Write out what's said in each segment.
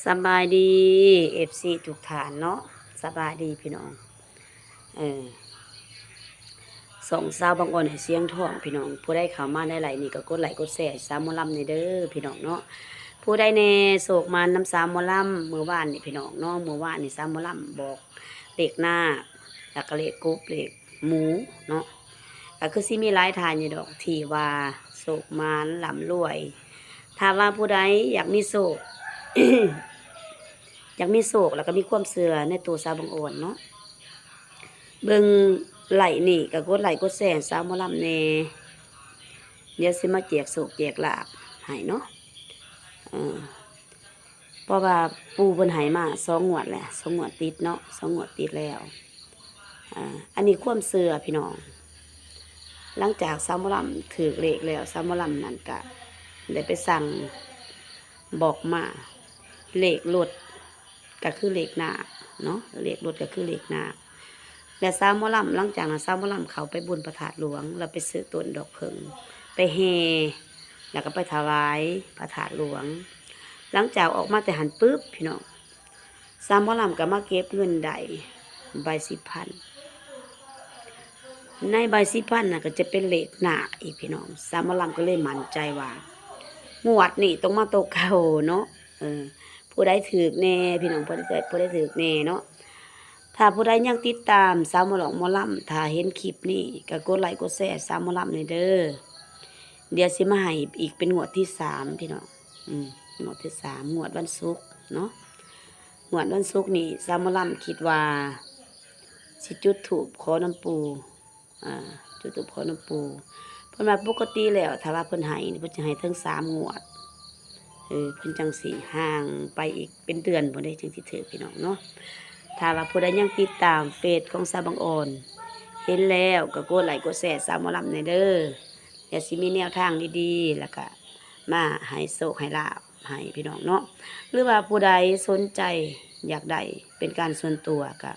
ສະບາຍດີ ເອັຟຊີ ທຸກທ່ານເນາະ ສະບາຍດີພີ່ນ້ອງ ເອີ ຊ່ອງສາວບັງອອນໃຫ້ສຽງທອງ ພີ່ນ້ອງ ຜູ້ໃດເຂົ້າມາໃນໄລຟ໌ນີ້ກໍກົດໄລຄ໌ກົດແຊໃຫ້ສາວໝໍລຳແດ່ເດີພີ່ນ້ອງເນາະ ຜູ້ໃດແດ່ໂຊກໝານນຳສາວໝໍລຳ ມື້ວານນີ້ພີ່ນ້ອງເນາະ ມື້ວານນີ້ສາວໝໍລຳບອກເລກໜ້າ ແລ້ວກໍເລກກົບເລກ ໝູເນາະ ກໍຄືຊິມີຫຼາຍທ່ານຢູ່ດອກທີ່ວ່າໂຊກໝານລ່ຳລວຍ ຖ້າວ່າຜູ້ໃດຢາກມີໂຊກ ຢາກມີໂຊກ ແລ້ວກໍມີຄວາມເຊື່ອໃນໂຕສາວບັງອອນເນາະ ເບິ່ງໄລຟ໌ນີ້ກໍກົດໄລຄ໌ກົດແຊໃຫ້ສາວໝໍລຳແດ່ ດຽວຊິມາແຈກໂຊກແຈກລາບໃຫ້ເນາະ ເອີ ເພາະວ່າປູ່ເພິ່ນໃຫ້ມາສອງງວດແລ້ວ ສອງງວດຕິດເນາະ ສອງງວດຕິດແລ້ວ ອ່າ ອັນນີ້ຄວາມເຊື່ອພີ່ນ້ອງ ຫຼັງຈາກສາວໝໍລຳຖືກເລກແລ້ວ ສາວໝໍລຳນັ້ນກະໄດ້ໄປສັ່ງບອກມາ ເລກລົດກະຄືເລກໜ້າເນາະ ເລກລົດກະຄືເລກໜ້າ ແລະ ສາວໝໍລຳ ຫຼັງຈາກນັ້ນສາວໝໍລຳເຂົ້າໄປບຸນພະທາດຫຼວງ ແລ້ວໄປຊື້ຕົ້ນດອກເຜິ້ງ ໄປແຫ່ ແລ້ວກໍໄປຖວາຍພະທາດຫຼວງ ຫຼັງຈາກອອກມາແຕ່ຫັ້ນປຶບ ພີ່ນ້ອງ ສາວໝໍລຳກໍມາເກັບເງິນໄດ້ໃບສິບພັນ ໃນໃບສິບພັນນັ້ນກໍຈະເປັນເລກໜ້າອີກ ພີ່ນ້ອງ ສາວໝໍລຳກໍເລີຍໝັ້ນໃຈວ່າ ງວດນີ້ຕ້ອງມາໂຕເກົ່າເນາະ ເອີ ຜູ້ໃດຖືກແດ່ ພີ່ນ້ອງ ຜູ້ໃດ ຜູ້ໃດຖືກແດ່ເນາະ ຖ້າຜູ້ໃດຍັງຕິດຕາມສາວໝໍລຳ ໝໍລຳ ຖ້າເຫັນຄລິບນີ້ກໍກົດໄລຄ໌ກົດແຊສາວໝໍລຳແດ່ເດີ ດຽວຊິມາໃຫ້ອີກເປັນງວດທີສາມ ພີ່ນ້ອງ ອືມ ງວດທີສາມ ງວດວັນສຸກເນາະ ງວດວັນສຸກນີ້ສາວໝໍລຳຄິດວ່າຊິຈຸດທູບຂໍນຳປູ່ ອ່າ ຈຸດທູບຂໍນຳປູ່ ເພິ່ນວ່າປົກກະຕິແລ້ວ ຖ້າວ່າເພິ່ນໃຫ້ນີ້ ເພິ່ນຈະໃຫ້ເຖິງສາມງວດ ເອີ ເພິ່ນຈັ່ງຊິຫ່າງໄປອີກເປັນເດືອນພຸ້ນເດ້ ຈຶ່ງຊິຖືກ ພີ່ນ້ອງເນາະ ຖ້າວ່າຜູ້ໃດຍັງຕິດຕາມເຟສຂອງສາວບັງອອນ ເຫັນແລ້ວກໍກົດໄລຄ໌ກົດແຊສາວໝໍລຳແດ່ເດີ ດຽວຊິມີແນວທາງດີໆ ແລ້ວກະມາໃຫ້ໂຊກໃຫ້ລາບໃຫ້ພີ່ນ້ອງເນາະ ຫຼືວ່າຜູ້ໃດສົນໃຈຢາກໄດ້ເປັນການສ່ວນຕົວກະ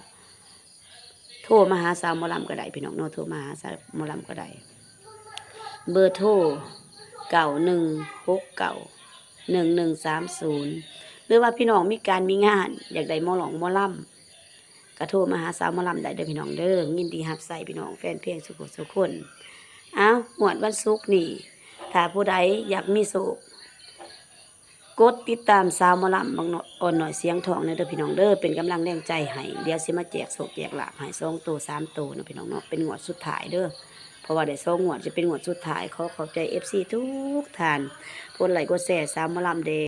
ໂທມາຫາສາວໝໍລຳກໍໄດ້ ພີ່ນ້ອງເນາະ ໂທມາຫາສາວໝໍລຳກໍໄດ້ ເບີໂທ ເກົ້າໜຶ່ງຫົກເກົ້າໜຶ່ງໜຶ່ງສາມສູນ ຫຼືວ່າພີ່ນ້ອງມີການມີງານ ຢາກໄດ້ໝໍຮ້ອງໝໍລຳ ກະໂທມາຫາສາວໝໍລຳໄດ້ເດີພີ່ນ້ອງເດີ ຍິນດີຮັບໃຊ້ພີ່ນ້ອງແຟນເພງສູ່ຜູ້ສູ່ຄົນ ເອົ້າ ງວດວັນສຸກນີ້ ຖ້າຜູ້ໃດຢາກມີໂຊກ ກົດຕິດຕາມສາວໝໍລຳບັງອອນໜ້ອຍສຽງທອງແດ່ເດີພີ່ນ້ອງເດີ ເປັນກຳລັງແຮງໃຈໃຫ້ ດຽວຊິມາແຈກໂຊກແຈກລາບໃຫ້ສອງໂຕສາມໂຕເນາະ ພີ່ນ້ອງເນາະ ເປັນງວດສຸດທ້າຍເດີ ເພາະວ່າໄດ້ສອງງວດ ຈະເປັນງວດສຸດທ້າຍ ຂໍຂອບໃຈເອັຟຊີທຸກທ່ານ ກົດໄລຄ໌ກົດແຊສາວໝໍລຳແດ່